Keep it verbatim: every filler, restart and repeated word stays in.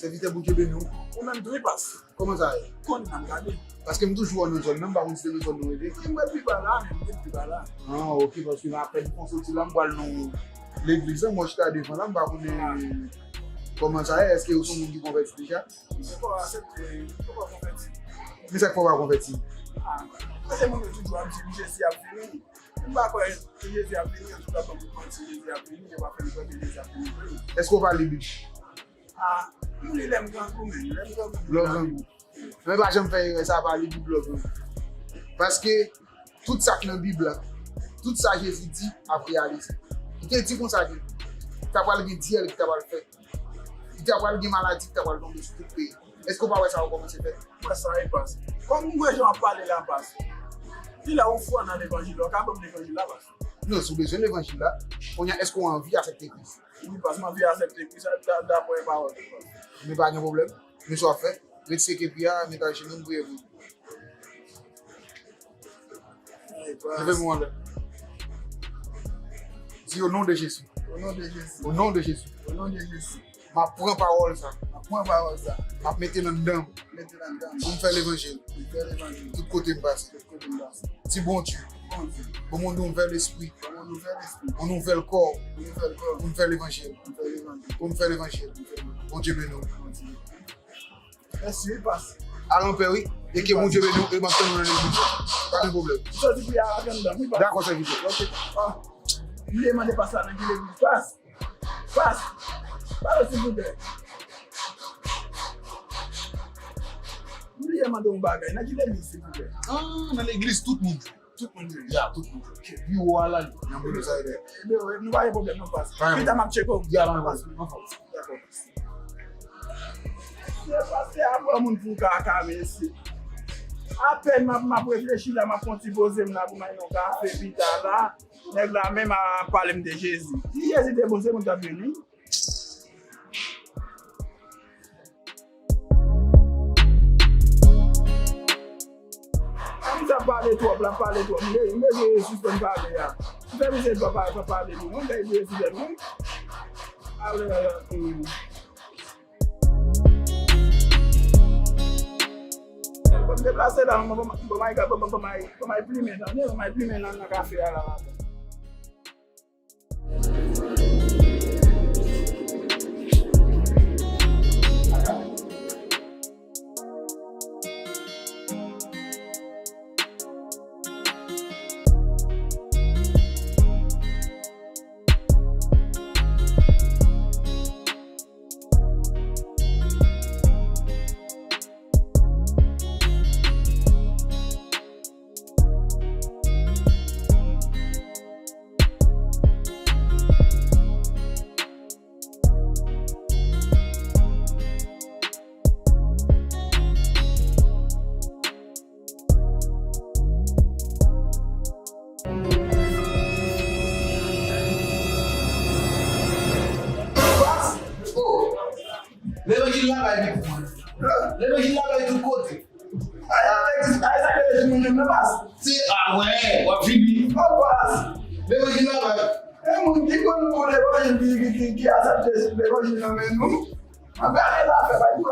Sèvitè, Bondye beni w. Ou menm tou, wi, pas. Kòman sa ye? Konn nan gade. Paske m toujou wè w nan zòn nan, m pa konn si se nan zòn nan w rete. Wi, m ret pi ba la, menm, m ret pi ba la. Ah, ok, paske m apèn fon soti la, m pral nan legliz la, m wè w chita devan la, m pa konnen kòman sa ye, èske w se yon moun ki konvèti deja? M poko asepte, m poko konvèti. Men sa k fè w pa konvèti? Ah, paske moun yo toujou ap di Jezi ap vini. M pa kwè Jezi ap vini, yo toujou ap ban m manti Jezi ap vini, yo pa fè m kwè ke Jezi ap vini vre. Èske w pa li Bib? Ah, m li lè m grangou, men, lè m grangou. Lè w grangou. Men pa janm fè erè sa, pa li Bib lè w grangou. Paske tout sa k nan Bib la, tout sa Jezi di ap reyalize. Li te di konsa ke ta pral gen dyèl ki ta pral fèt. Li ta pral gen maladi ki ta pral tonbe sou tout peyi. Èske w pa wè sa yo kòmanse fèt? M wè sa, wi, pas. Kòm m wè jan w ap pale la, pas. Kilè ou fwa nan levanjil la, ou ka ban m levanjil la, pas? Non, si w bezwen levanjil la, kounye a, èske w anvi aksepte Kris? Wi, pas, m anvi aksepte Kris, da-, daprè pawòl ou, pas. Men pa gen pwoblèm. Men sa w ap fè, retire kepi a, met a jenou, m priye pou ou. Leve men w anlè. Di, "O non de Jezi." O non de Jezi. O non de Jezi. O non de Jezi. M ap pran pawòl sa. M ap pran pawòl sa. M ap mete l anndan m. Mete l anndan m. Pou m fè levanjil. Pou m fè levanjil. Tout kote m pase. Tout kote m pase. Di Bondye. Bondye. Ban m yon nouvèl espri. Ban m yon nouvèl espri. Yon nouvèl kò. Yon nouvèl kò. Pou m fè levanjil. Pou m fè levanjil. Pou m fè levanjil. Pou m fè levanjil. Bondye beni w. Bondye beni w. Mèsi, wi, pas. Al anpè, wi. E ke Bondye beni w, e m ap tann ou nan legliz la. Pa gen pwoblèm. Soti pou y al anndan, wi, pas. Dakò, sèvitè. Ok. Ah, m bliye mande pas la nan ki legliz. Pas. Pas. Pale, silvouplè. M bliye mande yon bagay. Nan ki legliz, silvouplè? Ah, nan legliz tout moun. Tout moun jwe. Ya, tout moun jwe. Ok. Biwo a la, li nan Buenos Aires. Ebyen, nou pa gen pwoblèm, non, pas. Pa gen pwoblèm. Pita m ap tcheke w. Ya, pa gen pwoblèm. Anfòm. Dakò. Se pastè a pran moun pou kaka, mesye. Apèn m ap, m ap reflechi la, m ap fè yon ti poze m la pou m al nan kafe pita la. Nèg la menm ap pale m de Jezi. Si Jezi te bon, se moun t ap vini. Sa m sa pale twòp la, pale twòp. M be-, m bezwen sispann pale a. M fè misye pa, pa, pa pale pou mwen, m fè misye sispann, wi. Alè, hmm. Bon, m deplase la, bon, bon, bon, bon, bon, bon, bon, bon, plimen, tande, bon, bon, plimen nan, nan kafe a la, la. Levanjil la bay li pou mwen. Levanjil la bay tout kote. Ay, ay, ay, sa ke levanjil mwen menm nan, pas. Se, a wè, w ap vini. Oh, pas. Levanjil la bay. E moun ki konn pou levanjil, ki, ki, ki, ki aksepte levanjil nan men nou. Ann gade zafè, bay pou